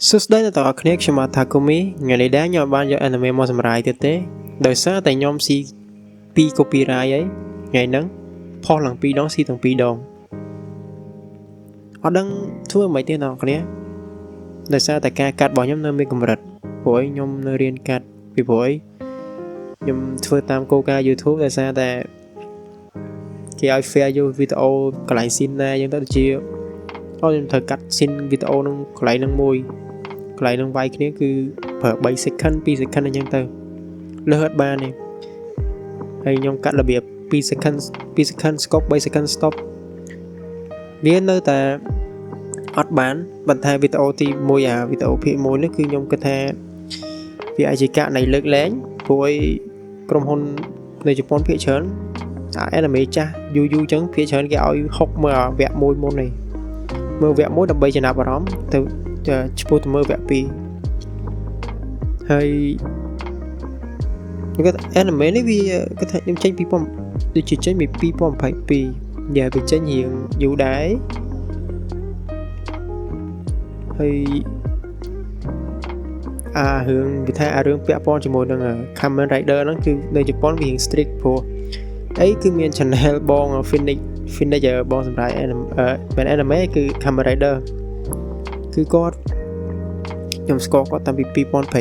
សួស្តីអ្នកទាំងអស់គ្នាខ្ញុំបាទថាគូមីថ្ងៃនេះដែរខ្ញុំបានយក anime មកសម្រាយទៀតទេដោយសារតែខ្ញុំស៊ីពី copyright ហើយថ្ងៃហ្នឹងផុសឡើងពីរដងស៊ីទាំងពីរដងអត់ដឹងធ្វើមិនទេអ្នកទាំងអស់គ្នាដោយសារតែការកាត់របស់ខ្ញុំនៅមានកម្រិតព្រោះខ្ញុំនៅរៀនកាត់ពីព្រោះខ្ញុំធ្វើតាមគោលការណ៍ YouTube ដោយសារតែគេឲ្យ fair យកវីដេអូកន្លែង scene ណាអញ្ចឹងទៅដូចជាអូខ្ញុំត្រូវកាត់ scene វីដេអូនឹងកន្លែងហ្នឹងមួយកន្លែងហ្នឹងវាយគ្នាគឺប្រើ3 second 2 second អញ្ចឹងទៅលើសអត់បានទេហើយខ្ញុំកាត់របៀប2 second 2 second stop 3 second stop វានៅតែអត់បានបន្ថែវីដេអូទី1អាវីដេអូភាគ1នេះគឺខ្ញុំគិតថាវាអាចជាករណីលើកលែងព្រោះអីក្រុមហ៊ុននៅជប៉ុនភាគច្រើនអា anime ចាស់យូរយូរអញ្ចឹងភាគច្រើនគេឲ្យហុកមើលអាវគ្គមួយមុននេះមើលវគ្គមួយដើម្បីចំណាប់អារម្មណ៍ទៅឆ្ពោះទៅមើលវគ្គ2ហើយខ្ញុំគាត់ anime នេះវាគាត់ថាខ្ញុំចេញ2000ដូចជាចេញពី2022យ៉ាវាចេញរៀងយូរដែរហើយអារឿងវាថាអារឿងពាក់ព័ន្ធជាមួយនឹង Kamen Rider ហ្នឹងគឺនៅជប៉ុនវារៀង strict ព្រោះអីគឺមាន channel បង Phoenix Phoenix បងសម្រាប់ anime មិន anime គឺ Kamen Rider គឺគាត់ខ្ញុំស្គាល់គាត់តាំងពី2023 23ខ្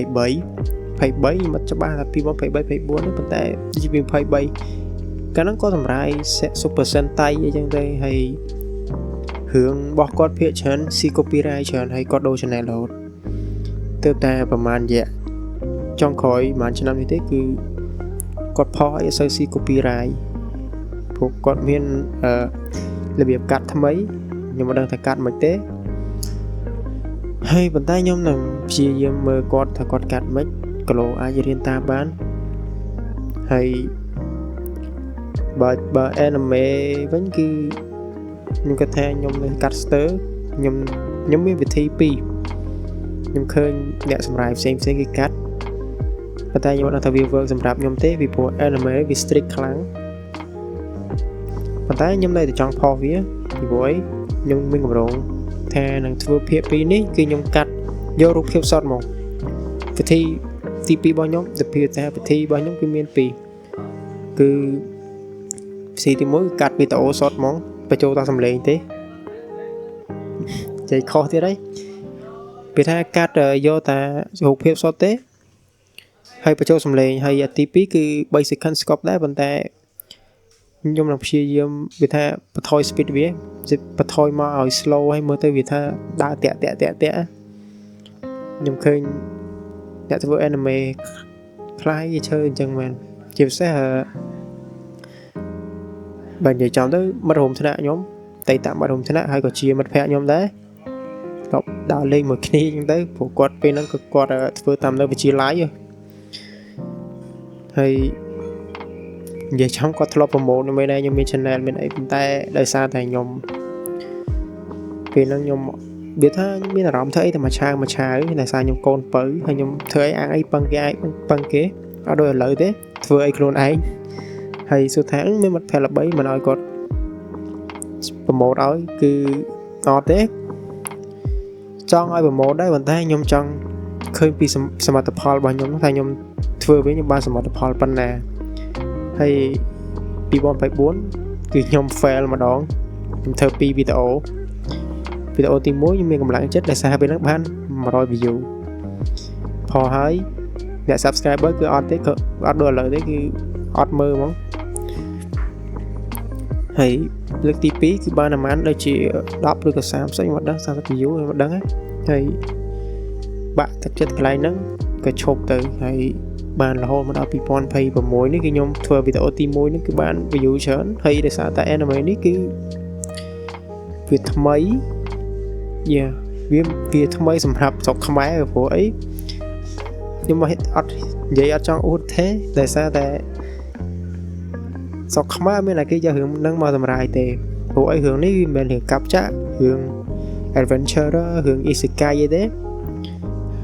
ញុំអត់ច្បាស់ថា2023 24នោះប៉ុន្តែជា2023កាលហ្នឹងគាត់សម្រាយ Super Sentai អីចឹងទៅហើយរឿងរបស់គាត់ភាគច្រើនស៊ី copyright ច្រើនហើយគាត់ដូរ channel រហូតទើបតែប្រហែលរយៈចុងក្រោយប្រហែលឆ្នាំនេះទេគឺគាត់ផុសអីអត់សូវស៊ី copyright ព្រោះគាត់មានអឺរបៀបកាត់ថ្មីខ្ញុំមិនដឹងថាកាត់មិនទេហើយប៉ុន្តែខ្ញុំនឹងព្យាយាមមើលគាត់ថាគាត់កាត់មិនគីឡូអាចរៀនតាមបានហើយបើ anime វិញគឺខ្ញុំគិតថាខ្ញុំនឹងកាត់ស្ទើខ្ញុំមានវិធីពីរខ្ញុំឃើញអ្នកសម្រាយផ្សេងផ្សេងគេកាត់ប៉ុន្តែខ្ញុំអត់ដឹងថាវា work សម្រាប់ខ្ញុំទេពីព្រោះ anime វា strict ខ្លាំងប៉ុន្តែខ្ញុំនៅតែចង់ផុសវាពីព្រោះអីខ្ញុំមានកម្រងថានឹងធ្វើភាគពីរនេះគឺខ្ញុំកាត់យករូបភាពសតមកវិធីទី2របស់ខ្ញុំទៅភាថាវិធីរបស់ខ្ញុំគឺមានពីរគឺវិធីទី1គឺកាត់វីដេអូសតហ្មងបញ្ចូលតាមសំឡេងទេចៃខុសទៀតហើយពេលថាកាត់យកតារូបភាពសតទេហើយបញ្ចូលសំឡេងហើយទី2គឺ3 second stop ដែរប៉ុន្តែខ្ញុំនឹងព្យាយាមវាថាបន្ថយ speed វាបន្ថយមកឲ្យ slow ហើយមើលទៅវាថាដើរតាក់តាក់តាក់តាក់ខ្ញុំឃើញអ្នកធ្វើ anime ខ្លះគេឈើអញ្ចឹងមែនជាពិសេសបើនិយាយចំទៅមិត្តរួមថ្នាក់ខ្ញុំតៃតាមិត្តរួមថ្នាក់ហើយក៏ជាមិត្តភ័ក្ដិខ្ញុំដែរក៏ដើរលេងមួយគ្នាអញ្ចឹងទៅព្រោះគាត់ពេលហ្នឹងក៏គាត់ធ្វើតាមនៅវិទ្យាល័យហើយនិយាយចំគាត់ធ្លាប់promote ខ្ញុំដែរខ្ញុំមាន channel មានអីប៉ុន្តែដោយសារតែខ្ញុំពេលហ្នឹងខ្ញុំវាថាមានអារម្មណ៍ធ្វើអីតែមួយឆាវមួយឆាវដោយសារខ្ញុំកូនពៅហើយខ្ញុំធ្វើអីអាងអីពឹងគេឯងពឹងគេអត់ដូចឥឡូវទេធ្វើអីខ្លួនឯងហើយសួរថាមានមិត្តភក្តិល្បីមិនឲ្យគាត់promote ឲ្យគឺអត់ទេចង់ឲ្យ promote ដែរប៉ុន្តែខ្ញុំចង់ឃើញពីសមិទ្ធផលរបស់ខ្ញុំថាខ្ញុំធ្វើវិញខ្ញុំបានសមិទ្ធផលប៉ុណ្ណាហើយ2024គឺខ្ញុំ fail ម្ដងខ្ញុំធ្វើ2វីដេអូវីដេអូទី1ខ្ញុំមានកម្លាំងចិត្តដោយសារពេលហ្នឹងបាន100 view ផហើយអ្នក subscriber គឺអត់ទេគឺអត់ដូចឥឡូវទេគឺអត់មើលហ្មងហើយលើកទី2គឺបានប្រហែលដូចជា10ឬក៏30ខ្ញុំអត់ដឹង30 view ខ្ញុំអត់ដឹងហើយបាក់ទឹកចិត្តកន្លែងហ្នឹងក៏ឈប់ទៅហើយបានរហូតមកដល់2026នេះគឺខ្ញុំធ្វើវីដេអូទី1នេះគឺបាន view ច្រើនហើយដោយសារតែ anime នេះគឺវាថ្មីយ៉ាវាថ្មីសម្រាប់ស្រុកខ្មែរព្រោះអីខ្ញុំមកអត់និយាយអត់ចង់អួតទេដោយសារតែស្រុកខ្មែរមានតែគេយករឿងហ្នឹងមកសម្រាយទេព្រោះអីរឿងនេះវាមិនមែនរឿងកាប់ចាក់រឿង adventure រឿង isekai អីទេ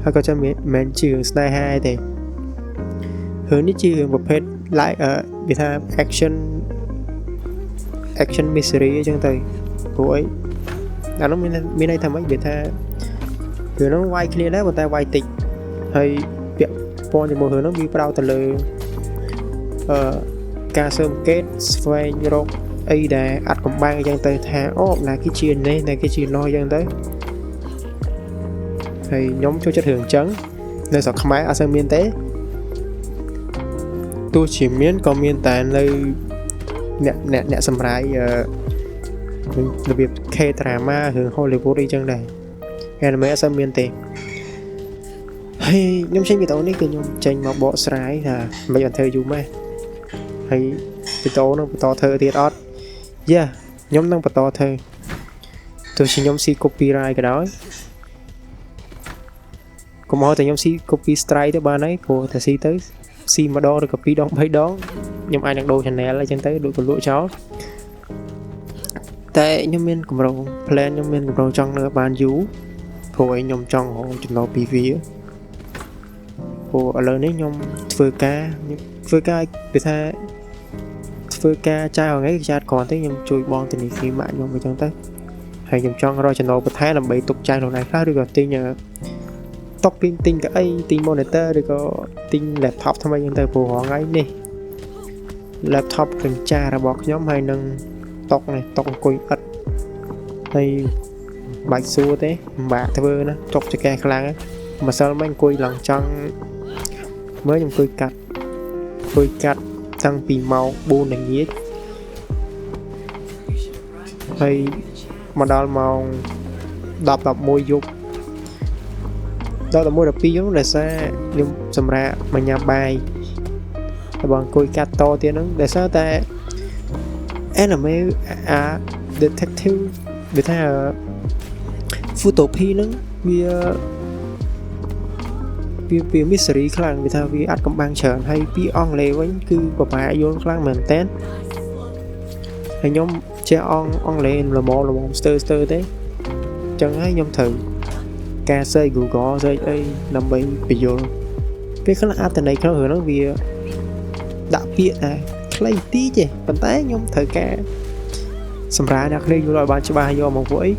ហើយក៏ចាំមិនមែនជារឿងស្នេហាអីទេរឿងនេះជារឿងប្រភេទ like វាថា action action mystery អញ្ចឹងទៅព្រោះអីអានោះមានមានន័យថាម៉េចវាថា រឿងហ្នឹងវាយគ្នាដែរប៉ុន្តែវាយតិចហើយពាក់ព័ន្ធជាមួយរឿងហ្នឹងវាប្រោតទៅលើអឺការស៊ើបអង្កេតស្វែងរកអីដែលអត់កំបាំងអីចឹងទៅថាអូណាគេជានេះណាគេជានោះអីចឹងទៅហើយខ្ញុំចូលចិត្តរឿងអញ្ចឹងនៅស្រុកខ្មែរអត់សូវមានទេទោះជាមានក៏មានតែនៅអ្នកសម្រាយអឺរបៀប K drama រឿង Hollywood អីចឹងដែរ anime អត់សូវមានទេ។ហើយខ្ញុំចេញវីដេអូនេះគឺខ្ញុំចេញមកបកស្រាយថាមិនបានធ្វើយូរម៉េះហើយវីដេអូនឹងបន្តធ្វើទៀតអត់យ៉ាខ្ញុំនឹងបន្តធ្វើទោះជាខ្ញុំស៊ី copyright ក៏ដោយកុំឲ្យតែខ្ញុំស៊ី copy strike ទៅបានហើយព្រោះតែស៊ីទៅស៊ីម្ដងឬក៏ពីរដងបីដងខ្ញុំអាចនឹងដូរ channel អីចឹងទៅដូចក៏លក់ចោលតែខ្ញុំមានកម្រង plan ខ្ញុំមានកម្រងចង់នៅបានយូរព្រោះឯខ្ញុំចង់រកចំណូលពីវាព្រោះឥឡូវនេះខ្ញុំធ្វើការខ្ញុំធ្វើការគេថាធ្វើការចាយថ្ងៃចាយគ្រាន់ទេខ្ញុំជួយបងធនាគារម៉ាក់ខ្ញុំអញ្ចឹងទៅហើយខ្ញុំចង់រកចំណូលបន្ថែមដើម្បីទុកចាយខ្លួនឯងខ្លះឬក៏ទិញតុកទិញទិញកៅអីទិញ monitor ឬក៏ទិញ laptop ថ្មីអញ្ចឹងទៅព្រោះរាល់ថ្ងៃនេះ laptop កញ្ចារបស់ខ្ញុំហើយនឹងតុកនេះតុកអង្គុយឥតហើយបាច់សួរទេពិបាកធ្វើណាចុកចកេះខ្លាំងម្សិលមិញអង្គុយឡើងចង់មើលខ្ញុំអង្គុយកាត់អង្គុយកាត់តាំងពីម៉ោង4ល្ងាចហើយមកដល់ម៉ោង10 11យប់ដល់11 12យប់ដោយសារខ្ញុំសម្រាប់មកញ៉ាំបាយតែបងអង្គុយកាត់តទៀតហ្នឹងដោយសារតែ anime អា detective វាថា Futopy ហ្នឹងវា mystery ខ្លាំងវាថាវាអត់កំបាំងច្រើនហើយពីអង់គ្លេសវិញគឺពិបាកយល់ខ្លាំងមែនតើហើយខ្ញុំចេះអង់គ្លេសល្មមល្មមស្ទើស្ទើទេអញ្ចឹងហើយខ្ញុំត្រូវការ search Google search អីដើម្បីបញ្យល់ពេលខ្លះអត្ថន័យក្នុងរឿងហ្នឹងវាដាក់ពាក្យតែខ្លីតិចទេប៉ុន្តែខ្ញុំត្រូវការសម្រាប់អ្នកគ្នាយល់ឲ្យបានច្បាស់យកមកពួកអី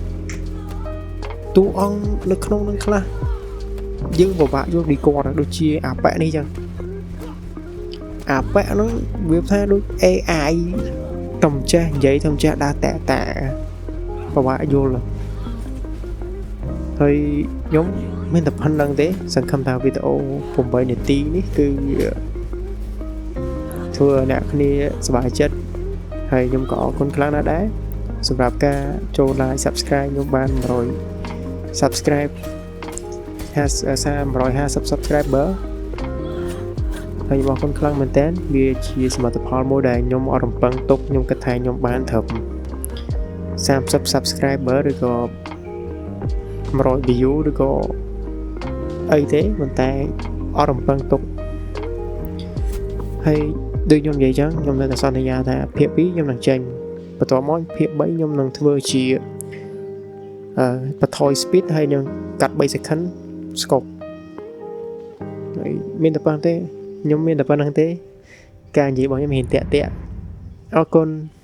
តួអង្គនៅក្នុងនឹងខ្លះយើងពិបាកយល់ពីគាត់ដូចជាអាប៉ែនេះចឹងអាប៉ែហ្នឹងវាថាដូច AI តំចេះនិយាយតំចេះដើរតាតាពិបាកយល់ហើយខ្ញុំមានតែប៉ុណ្្នឹងទេសង្ឃឹមថាវីដេអូ8នាទីនេះគឺធ្វើឲ្យអ្នកគ្នាសប្បាយចិត្តហើយខ្ញុំក៏អរគុណខ្លាំងណាស់ដែរសម្រាប់ការចូល like subscribe ខ្ញុំបាន100 subscribe 150 subscriber ហើយខ្ញុំអរគុណខ្លាំងមែនតើវាជាសមិទ្ធផលមួយដែលខ្ញុំអត់រំពឹងទុកខ្ញុំគិតថាខ្ញុំបានត្រឹម30 subscriber ឬក៏100 view ឬក៏អីទេប៉ុន្តែអត់រំពឹងទុកហើយដូចខ្ញុំនិយាយចឹងខ្ញុំនៅតែសន្យាថាភាគ2ខ្ញុំនឹងចេញបន្ទាប់មកភាគ3ខ្ញុំនឹងធ្វើជាបន្ថយ speed ហើយនឹងកាត់3 second scope ហើយមានតែប៉ុណ្្នឹងទេខ្ញុំមានតែប៉ុណ្្នឹងទេការនិយាយរបស់ខ្ញុំហ៊ានតាក់តាក់អរគុណ។